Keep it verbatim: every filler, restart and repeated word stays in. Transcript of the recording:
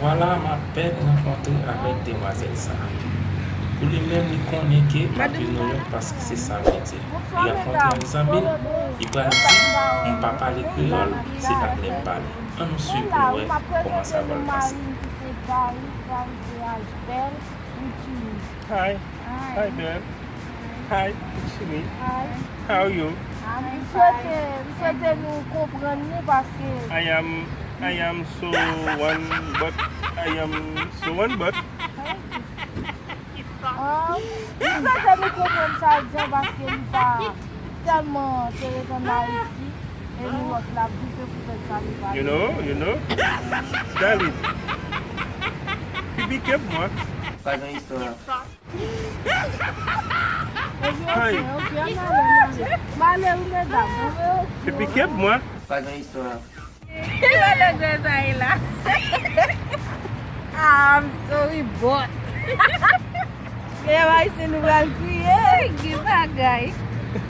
Vwala, m apèn rankontre avèk demwazèl sa a. Pou li menm, li konnen ke m ap viv Nouyòk paske se sa l te di l. Li rankontre ak zanmi l, li pral di, "M pa pale kreyòl, se anglè m pale." Ann nou swiv pou n wè kòman sa pral pase. Hi. Hi, Belle. Hi, Chini. How are you? M swete, m swete nou konprann li paske I am, I am so one, but I am so one, but Ah, m swete nou konprann sa l di an paske li pa tèlman te ret ann Ayiti e Nouyòk l ap viv, se poutèt sa li pa You know, you know. Darling, pipi kèp mwen. Pa gen istwa. Hi. Male ou medam. Pipi kèp mwen. Pa gen istwa. Ki valè djòl sa ye la? I'm sorry, but. Mesye ayisyen nou pral kriye. Ki bagay.